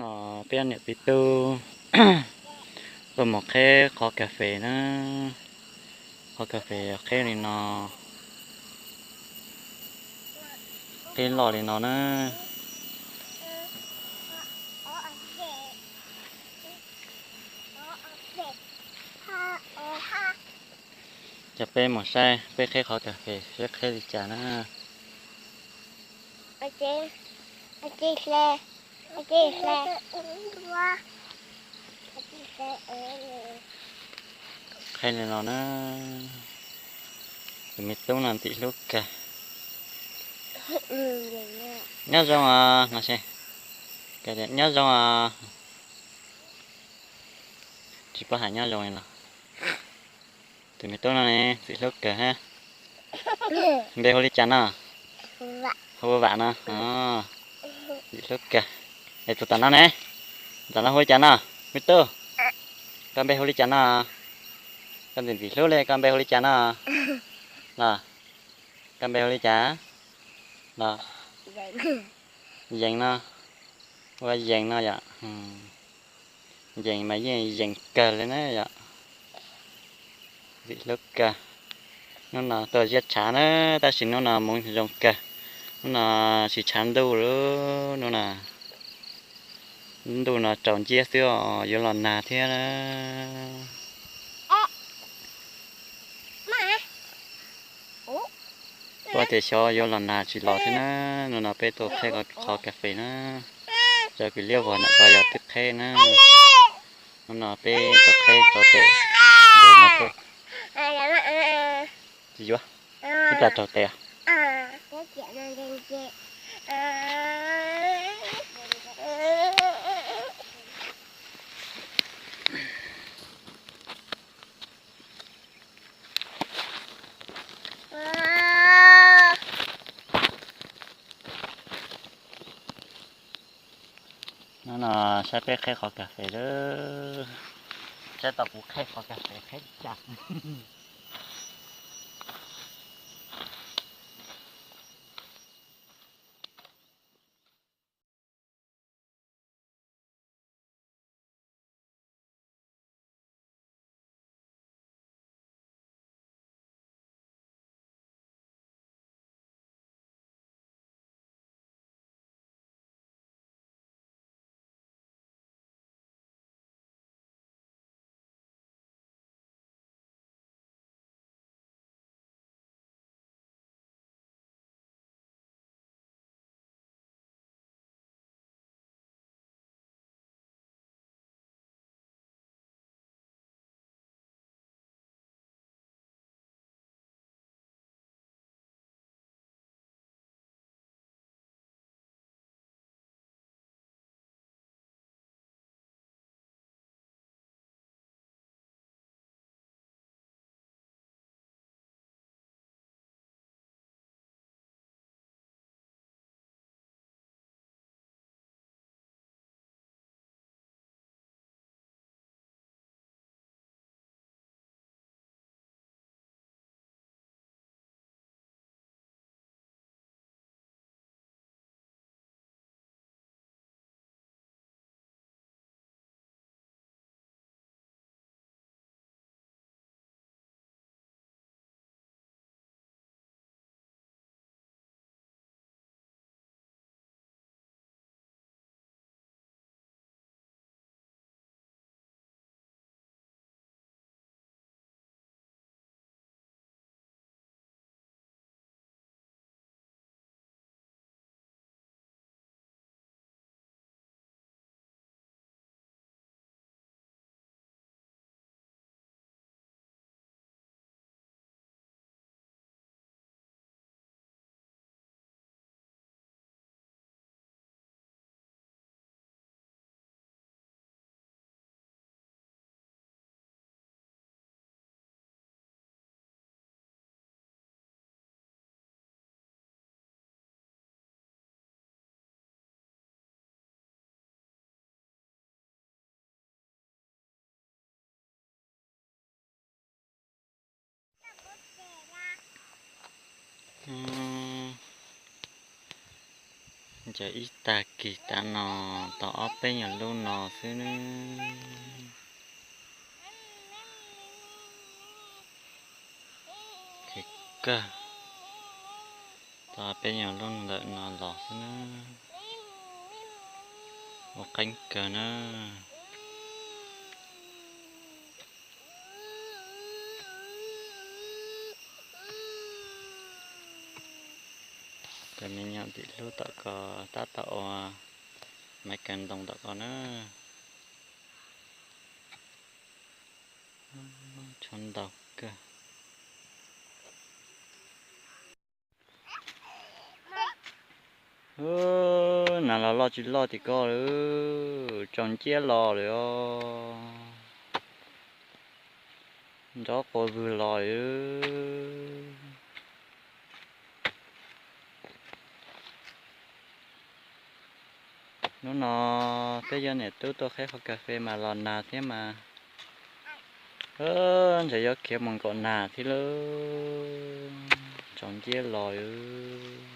Peb niam peb tub tuaj mus qheb qhov kas fes na, qhov kas fes qheb li no, qheb loj li no na. Coj peb mus saib peb qheb qhov kas fes seb qheb li cas na. Qheb li no na, tus me tub no ntxim hlub kawg. Nyob zoo os no, nyob zoo os. Tsis paub hais nyob zoo li los. Tus me tub no ne ntxim hlub kawg hab. Npe hu li cas no? Hu ua Vam no. Ntxim hlub kawg. Es tus tom no ne? Tom no hu li cas no? Me tub, koj npe hu li cas no? Koj ntxim ntxim hlub li, koj npe hu li cas no? Los, koj npe hu li cas? Los, Yees no. Ua Yees no yom. Yees mas yeej yees kawg li na yom. Ntxim hlub kawg. Hnub no tuaj ziab tshav na, tab sis hnub no hmoov zoo kawg. Hnub no tsis tshav ntuj li, hnub no ntuj no tsaus nciab xwb os, yuav los nag thiab na. Tuaj ces xyov yuav los nag tsis los thiab na. Hnub no peb tuaj qheb qhov kas fes na, cov kwv liab vog ntawm ko yog twb qheb na. Hnub no peb tuaj qheb tso tes, tsis yuav, ib plag raug tes. Hnub no saib peb qheb qhov kas fes lawm, saib tau kuv qheb qhov kas fes qheb cas. Ces ib tag kis tav no tau ob peb nyuag lub no xwb nawb. Khiav kawg, tau ob peb nyuag lub ntawm no los xwb nawb. Ua qeeb kawg nawb. Cov me nyuam tim hlub tom ko tab tom ua maiv kaw ntoo tom ko na. Tshuav ntau kawg. Nas los loj tsis loj tim ko lawm, tsaus nciab los lawm os. Nrov qua vwg los lawm. Hnub no peb yog niam tub tuaj qhib qhov kas fes mas los nag thiab mas. Ntshai yuav khiav mus nkaum nag thiab lawm, tsaus nciab los lawm.